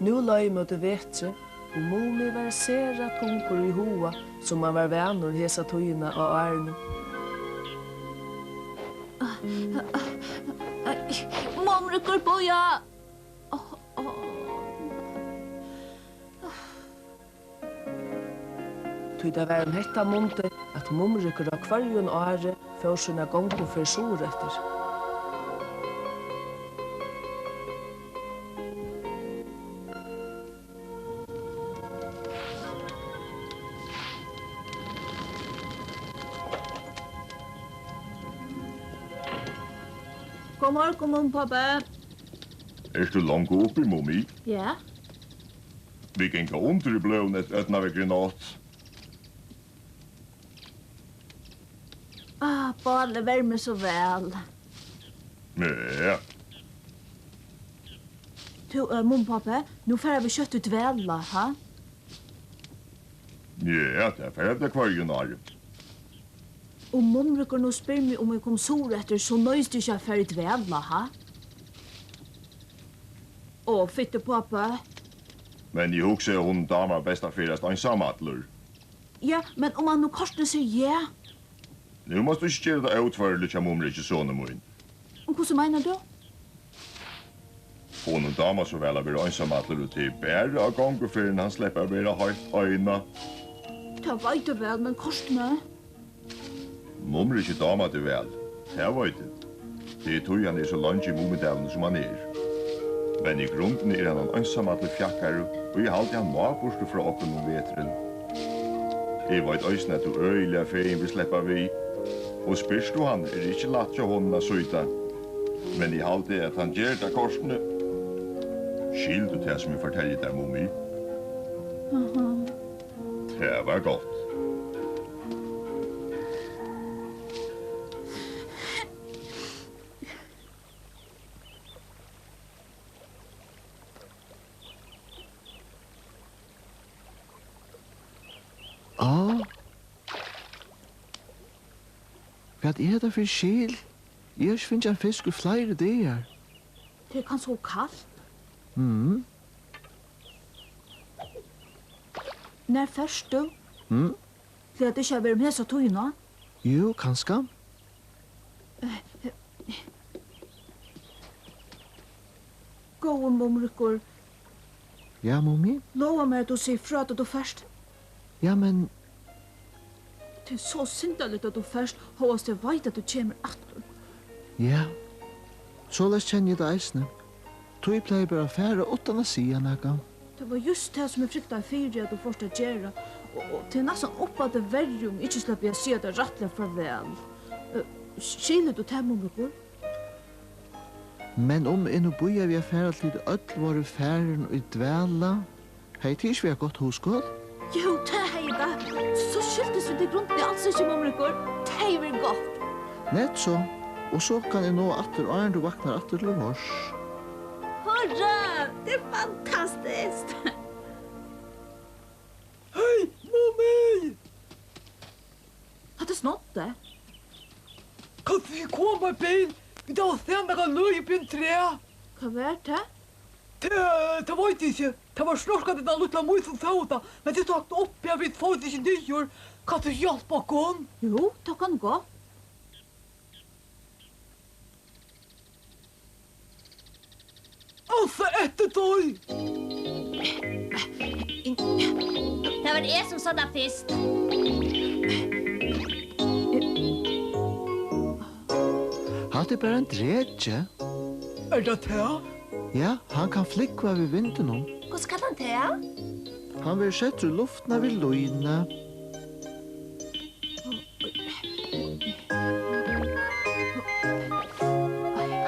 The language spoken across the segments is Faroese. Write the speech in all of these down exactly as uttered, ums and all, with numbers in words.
Nú leið móti vetri, og Mumi var sera tungur í huga, sum hann var vanur hesa tíðina á árinum. Mumrikur, bíða! Tí tað var um hetta mundið, at Mumrikur á hvørjum ári fór sína gonguferð suðureftir. Góðan morgun, Mumipápi. Ert tú longu uppi, Mumi? Ja. Vit ganga undir í bløðum eftir ódnarveðri í nátt. Ah, bálið vermir so væl. Ja. Tú, eh, Mumipápi, nú fara vit skjótt í dvala, ha? Ja, tað fara vit hvørjum ári. Um Mumrikur nú spyr meg, um eg kom suðureftir, so noyðist tú ikki at fara í dvala, ha? Ó, fittipápi. Men eg hugsi, at honum dámar best at ferðast einsamallur. Ja, men um hann nú kortini sigur ja? Nú mást tú ikki gera tað ótvørligt hjá Mumriki, sonur mín. Um hvussu meinar tú? Honum dámar so væl at vera einsamallur, og tað er bara á gonguferðini, hann sleppur at vera heilt eina. Tað veit eg væl, men kortini? Mumriki dámar teg væl, tað veit eg. Tað er tí, hann er so leingi í Mumidalinum, sum hann er. Men í grundini er hann ein einsamallur fjakkari, og eg haldi, hann má burtur frá okkum um veturin. Eg veit eisini, at tú ert øgiliga fegin við at sleppa við, og spyrt tú hann, er ikki lætt hjá honum at sýta. Men eg haldi, at hann ger tað kortini. Skilur tú tað, sum eg fortelji tær, Mumi? Aha. Tað var gott. Á, hvat er hetta fyri skil? Eg havi ikki fingið ein fisk í fleiri dagar. Tað er kanska ov kalt. Mhm. Nær fert tú? Mhm. Plagar tað ikki at vera um hesa tíðina? Jú, kanska. Góði Mumrikur. Ja, Mumi? Lova mær, at tú sigur frá, tá tú fert. Ja, men Tað er so syndarligt, at tú fert, hóast eg veit, at tú kemur aftur. Ja, soleiðis kenni eg tað eisini. Tíð plagar bara at fara uttan at siga nakað. Tað var júst tað, sum eg fryktaði fyri, at tú fórt at gera, og, og tað er næstan upp á teg verri, um eg ikki sleppi at siga tær rættiliga farvæl. Eh, skilur tú tað, Mumrikur? Men um eg nú bíðaði við at fara, til tit øll vóru farin í dvala, hevði tað ikki verið eitt gott hugskot? Jú, tað hevði tað. So skiltust vit í grundini als ikki, Mumrikur. Tað hevði verið gott. Nett so. Og so kann eg náa aftur, áðrenn tú vaknar aftur til vors. Hurra! Tað er fantastiskt! Hey, Mumi! Hatta er Snoddi. Kanst tú ikki koma, Bill? Vit hava sæð nakað løgið uppi í einum træ. Hvat var tað? Tað, tað veit eg ikki. Tað var snorkandi, tann lítla mýs, sum sá tað, men tað er so høgt uppi, at vit fóru ikki niður. Kanst tú ikki hjálpa okkum? Jú, tað kann eg gott. Ansa eftir tí! Tað var eg, sum sá tað fyrst. Hatta er bara ein dreki. Er tað tað? Ja, hann kann flúgva við vindinum. Hvussu kann hann tað? Hann verður settur í luftina við líni.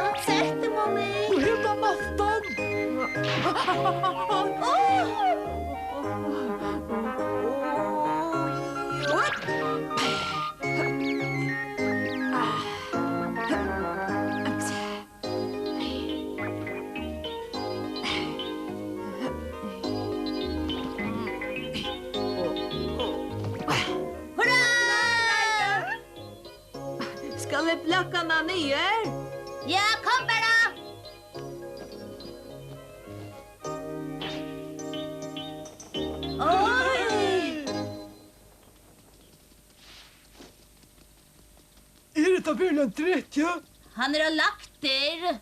Ansa eftir, Mumi. Tú hevur tað næstan. Hurra! Skal eg blaka hana niður? Ja, kom bara! hetta veruliga ein dreki? Hann er á lagdir.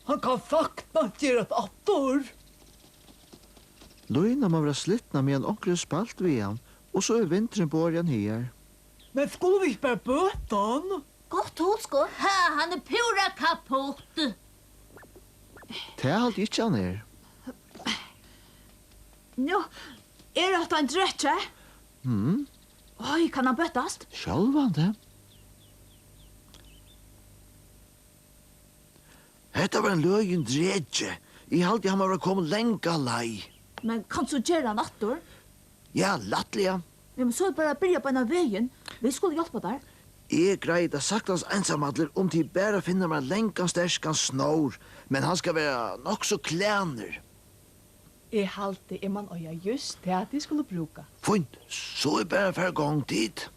Hann kann saktans gerast aftur. Línan má vera slitnað, meðan onkur hevur spælt við hann, og so hevur vindurin borið hann hagar. Men skulu vit ikki bara bøta hann? Gott hugskot. Ha, hann er púra kaputt. Tað haldi eg ikki, hann er. Nú, er hatta ein dreki? Mhm. Oj, kann hann bøtast? Sjálvandi. Hetta var ein løgin dreki. Eg haldi, hann má vera komin langa leið. Men kanst tú gera hann aftur? Ja, lættliga. Ja, men so er bara at byrja beinan vegin. Vit skulu hjálpa tær. Eg greiði tað saktans einsamallur, um tit bara finna mær langan, sterkan snór, men hann skal vera nokk so klænur. Eg haldi, eg man eiga júst tað, tit skulu brúka. Fínt, so er bara at fara í gongd, tit.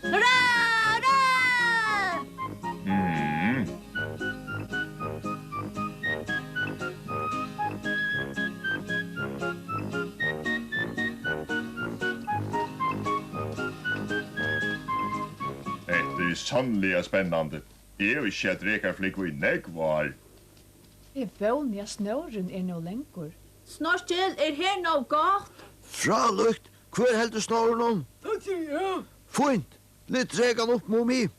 Hurra, hurra! Mm. Hetta er sanniliga spennandi. Eg havi ikki sæð drekar flúgva í nógv ár. Eg vóni, at snórin er nóg langur. Snorkil, er her nóg gott? Frálíkt. Hvør heldur snorrinum? Tað geri eg. Fínt. Lit drekan upp, Mumi.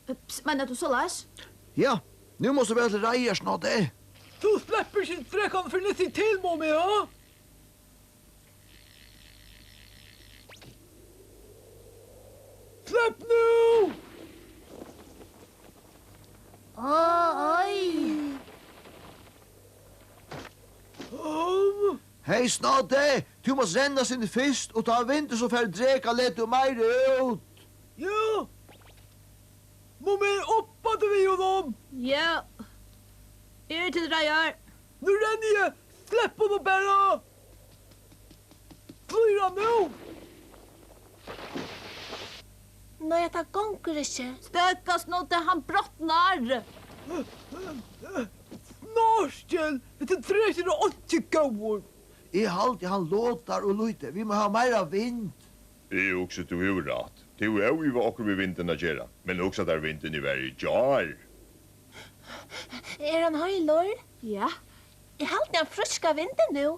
Ups, meinar tú soleiðis? Ja, nú mást tú vera til reiðar, Snoddi. Tú sleppur ikki drekan fyrr enn eg sigi til, Mumi, ja? Slepp nú! Á, oj. Hey, Snoddi, tú mást renna sinni fyrst, og tá vindur so fær dreka, letur tú meira út. Ja. Mumi, upp at við honum. Ja. Eg eri til reiðar. Nú renni eg. Slepp honum bara. Flýr hann nú? Nei, tað gongur ikki. Stakkars Snoddi, hann brotnar. Snorkil, hesin drekin er einki góður. Eg haldi, hann lotar ov lítið. Vit mugu hava meira vind. Eg hugsi, tú hevur rætt. Tað hevur óivað okkurt við vindin at gera. Men hugsa tær, vindin var í gjár. Er hann heilur? Ja. Eg haldi, hann frískar vindin nú.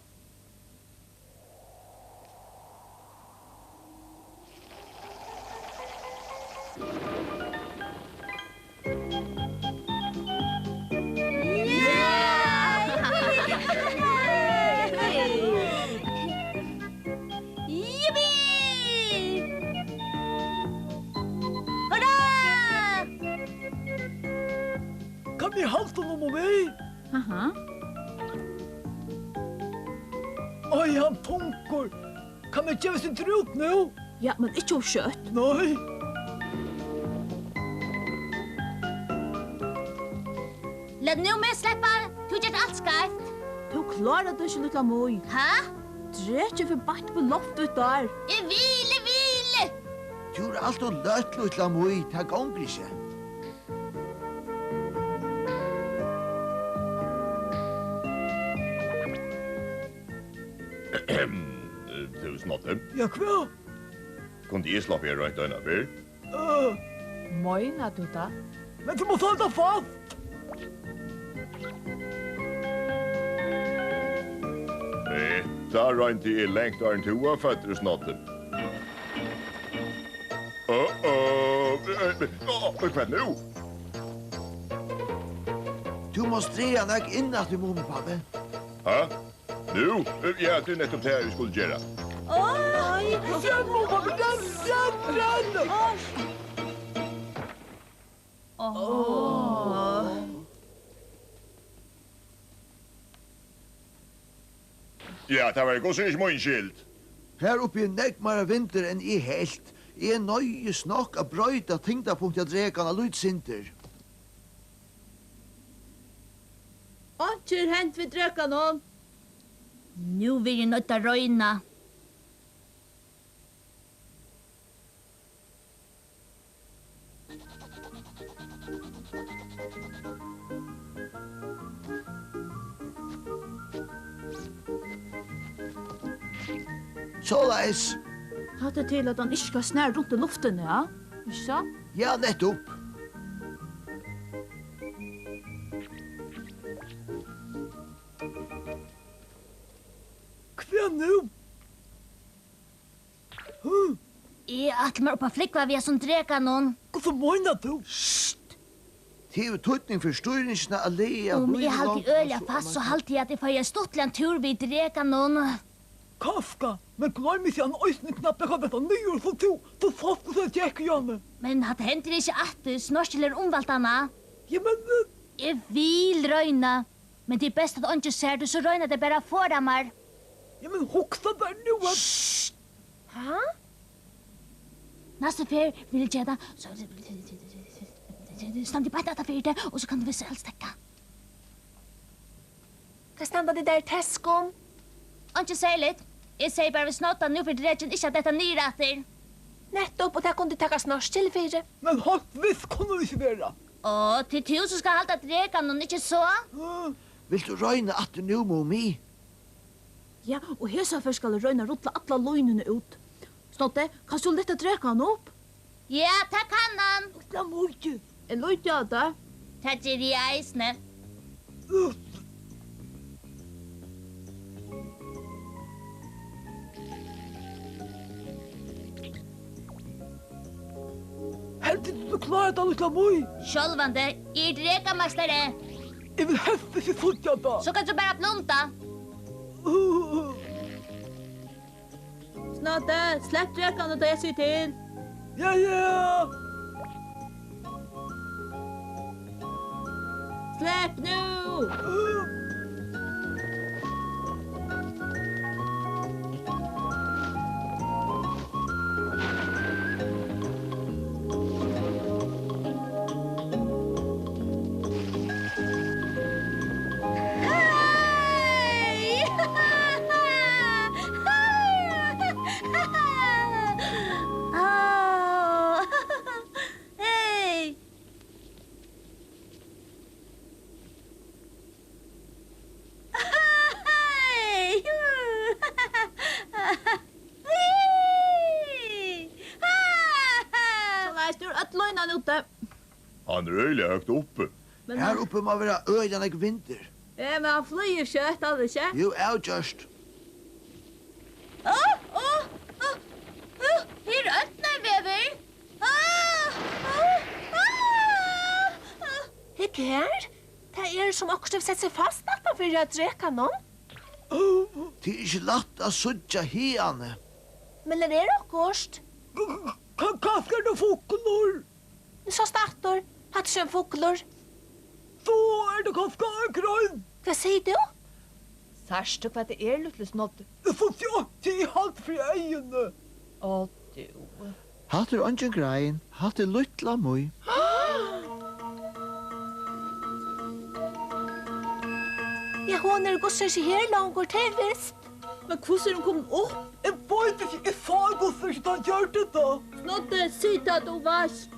Jippi! Hurra! Kann eg halda honum við? Haha. Oj, hann tungur. Kann eg geva eitt sindur út nú? Ja, men ikki ov skjótt. Nei. Lat nú meg sleppa, tú gert alt skeivt. Tú klárar tað ikki, lítla Mý. Ha? Drekin fer beint upp í loftið í dag. Eg vil, eg vil! Tú ert alt ov løtt, lítla Mý, tað gongur ikki. Tú, Snoddi. Ja, hvat? Kundi eg sloppið her roynt eina ferð? Øh. Meinar tú tað? Men tú mást halda fast! Hetta royndi eg langt áðrenn tú var føddur, Snoddi. Uh-oh. Eh, eh, hvat nú? Tú mást draga nógv inn aftur, Mumipápi. Ha? Nú? Eh, ja, tað er nettupp tað, eg skuldi gera. Oj! Renn, Mumipápi, renn, renn, renn! Oj! Ja, tað var í hvussu ikki mín skyld. Har uppi er nógv meira vindur, enn eg helt. Eg noyðist nokk at broyta tyngdarpunktið á drekanum eitt lítið sindur. Einki er hent við drekanum. Nú verði eg noydd at royna. Soleiðis. Hatta er til, at hann ikki skal snara runt í luftini, ja? Ikki satt? Ja, nettupp. Hvat nú? Eg ætli mær upp at flúgva við hasum drekanum. Hvussu meinar tú? Hist! Tað hevur týdning fyri stýringina at laga. Um eg haldi øgiliga fast, so haldi eg, at eg fái ein stuttligan túr við drekanum. Kafka, men gloym ikki, at hann eisini knappliga kann detta niður, sum tú, tú sást, hvussu hann gekk í honum. Men hatta hendir ikki aftur, Snorkil hevur umvælt hana. Ja, men, eh, eg vil royna. Men tað er best, at eingin sær tað, so royna tey bara at forða mær. Ja, men hugsa tær nú, at... Hysj! Ha? Næstu ferð vil eg gera tað, so standi eg beint aftan fyri teg, og so kann tú vissa helst steðga. Hvat standa tit har í teskum? Einki serligt. Eg segði bara við Snodda, nú fer drekin ikki at detta niður aftur. Nettupp, og tað kunnu tit taka Snorkil fyri. Men heilt vist kunnu vit ikki vera. Á, tað er tú sum skal halda drekanum, ikki so? Vilt tú royna aftur nú, Mumi? Ja, og hesa ferð skal eg royna at rulla alla línuna út. Snoddi, kanst tú lyfta drekan upp? Ja, tað kann hann. Lítla Mumi. Eg líti á tað. Tað geri eg eisini. Heldur tú, tú klárar tað, Lítla Mý? Sjálvandi, eg eri drekameistari. Eg vil helst ikki síggja tað. So kanst tú bara blunda. Snoddi, slepp drekanum, tá eg sigi til. Ja, ja. Slepp nú! Hey! Hey! Soleiðis, nú er øll línan úti. Hann er øgiliga høgt uppi. Men her uppi má vera øgiliga nógv vindur. Ja, men hann flýgur skjótt, haldi ikki? Jú, avgjørt. Á, á, á, á, her er ódnarveður. Á, á, á, á. Hygg her. Tað er, sum okkurt hevur sett seg fast aftan fyri drekanum. Tað er ikki lætt at síggja hiðani. Men her er okkurt. Ka-, ka-, kanska er tað fuglur? Nú sást aftur. Hatta er ikki ein fuglur. So er tað kanska ein grein. Hvat sigur tú? Sært tú, hvat tað er, lítli Snoddi? Eg síggi einki, eg haldi fyri eyguni. Á, tú. Hatta er eingin grein, hatta er Lítla Mý. Ja, hon er í hvussu ikki her longur, tað er vist. Men hvussu er hon komin upp? Eg veit ikki, eg sá hvussu ikki hann gjørdi tað. Snoddi, sig tað, tú veitst.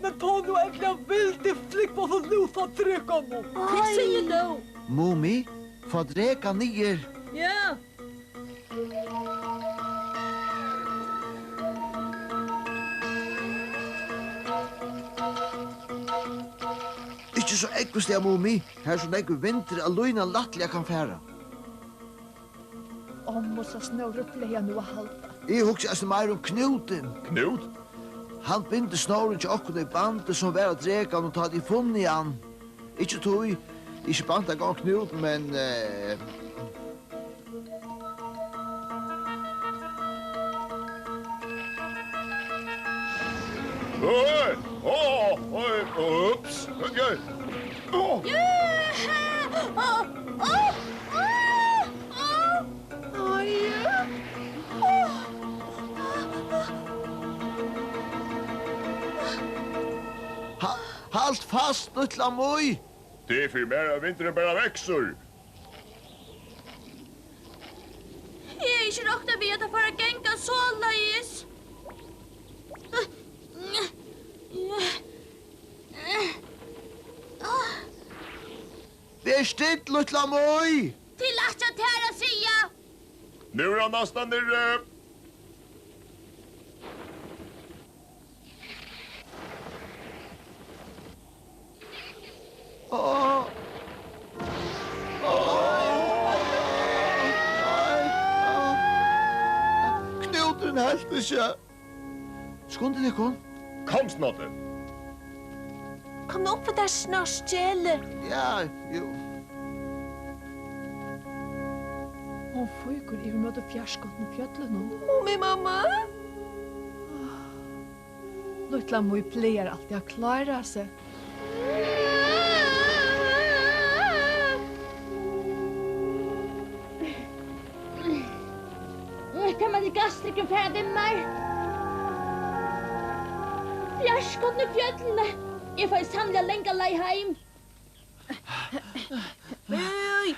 Men tá nú endiliga vildi flúgva so lúsa drekanum. Hvat sigur tú? Mumi, fá drekan niður. Ja. Ikki so ógvusliga, Mumi. Her er so nógvur vindur, at línan lættliga kann fara. Ommusa Snóru plagar nú at halda. Eg hugsi eisini meira um Knútin. Knút? Hann bindur snórin hjá okkum í bandið, sum var á drekanum, tá tit funnu hann. Ikki tí, ikki band at ganga knút, men, eh, Øy! Á, oj, ups. Oj, oj. Á. Á, á, á, á. Oj. Ha-, halt fast, lítla Mý. Tað er fyri mær, at vindurin bara veksur. Eg hevði ikki roknað við, at tað fór at ganga soleiðis. Ver still, lítla Mý. Til ætlar tær at siga. Nú er hann næstan niðri. Á. Á. Nei. Knúturin helt ikki. Skundið tykkum. Kom, Snotti. Kom nú upp við tær, Snorkeli. Ja, jú. Hon fýkur yvir móti fjarskotnu fjøllunum. Mumimamma! Lítla Mý plagar altíð at klára seg. Øy, tað man í gastrikkum fara við mær. Fjarskotnu fjøllini. Eg fái sanniliga langa leið heim. Øy,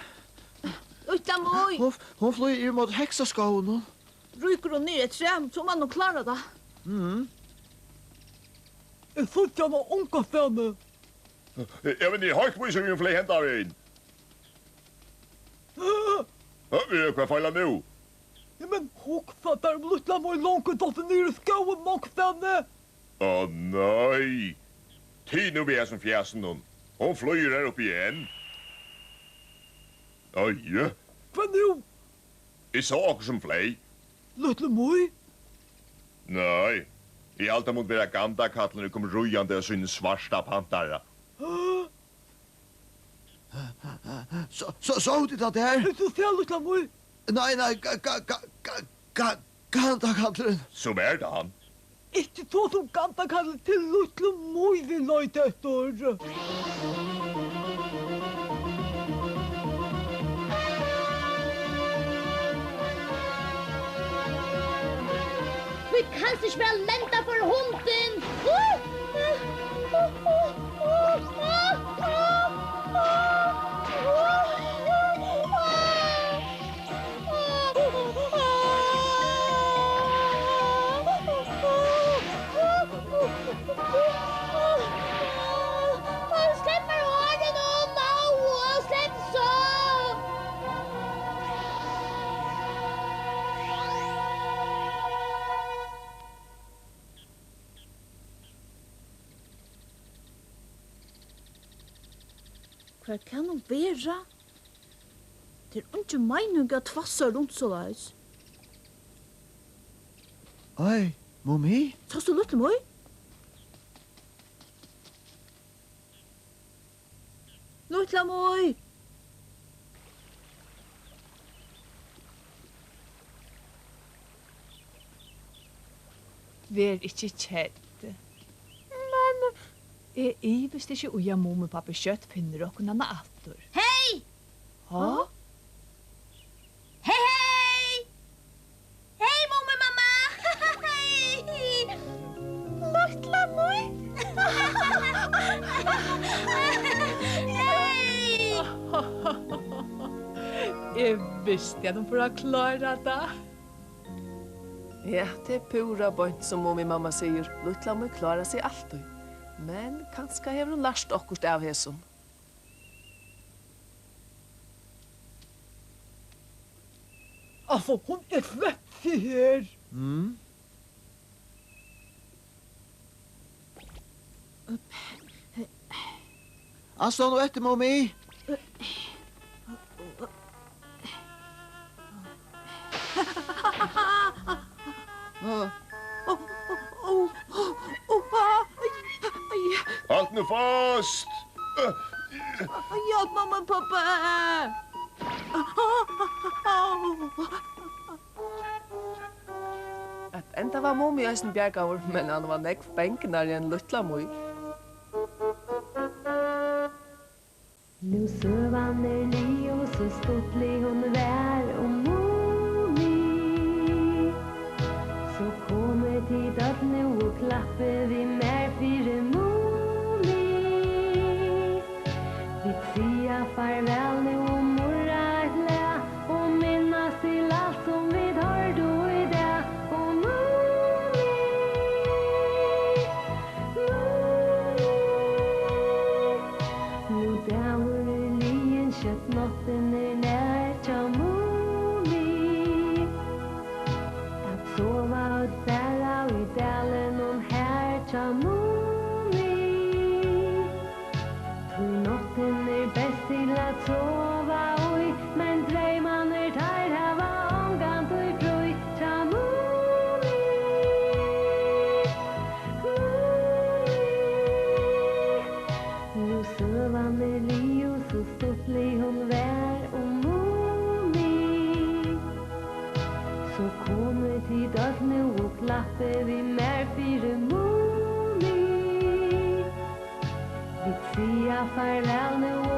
Lítla Mý. Hon, hon flýgur yvir móti heksaskóginum. Rýkur hon niður eftir træ, so man hon klára tað. Mhm. Eg síggi hana ongastaðni. Ja, men eg hoyrdi vísur, hon fleyg henda vegin. Hæ? Ja, hvat feilar nú? Ja, men hugsa tær, um Lítla Mý longu dottin niður í skógin ongastaðni. Á nei. Tig nú við hasum fjasinum. Hon flýgur har uppi enn. Á ja. Hvat nú? Eg sá okkurt sum fleyg. Lítla Mý? Nei. Eg haldi, tað mundi vera Gandakallin, ið kom ríðandi á sínum svarta pantara. Hæ? So, so, sóu tit tað har? Ert tú sær, Lítla Mý? Nei, nei, ga, ga, ga, ga, ga, Gandakallin. So var tað hann. Ikki so sum Gandakallin, til Lítlu Mý vit leita eftir. Vit kanst ikki bara lenda fyri hundin. Slepp mær orðini um Nóa, slepp so! Hvar kann hon vera? Tað er eingin meining at tvassa runt soleiðis. Oj, Mumi? Sást tú Lítlu Mý? Lítla Mý! Ver ikki kedd. Men eg ivist ikki í, at Mumipápi skjótt finnur okkum hana aftur. Hey! Ha? Hey, hey! Hey, Mumimamma! Hey! Lítla Mý! Hey! Eg visti, at hon fór at klára tað. Ja, tað er púra beint, sum Mumimamma sigur. Lítla Mý klárar seg altíð. Men kanska hevur hon lært okkurt av hesum. Altso, hon er slett ikki her. Mm. Ansa nú eftir, Mumi. Halt nú fast! Hjálp, mamma, pappa! At Enda var Mumi eisini bjargaður, men hann var nógv bangnari enn lítla Mý. Nú søgan er liðug, so stuttlig hon var um Mumi. So komið tit øll nú og klappið við mær fyri Mumi. Vit siga farvæl nú og murra eitt lag og minnast til alt sum vit hoyrdu í dag. Og Mumi, Mumi, nú dagur er liðin, skjótt náttin er nær hjá Mumi. At sova øll bara í dalinum har hjá Mumi. Tí náttin er best til at sova í, men dreymarnir, teir hava ongantíð frí. Hjá Mumi, Mumi. Nú søgan er liðug, so stuttlig hon var um Mumi. So komið tit øll nú og klappið við mær fyri Mumi. Vit siga farvæl nú.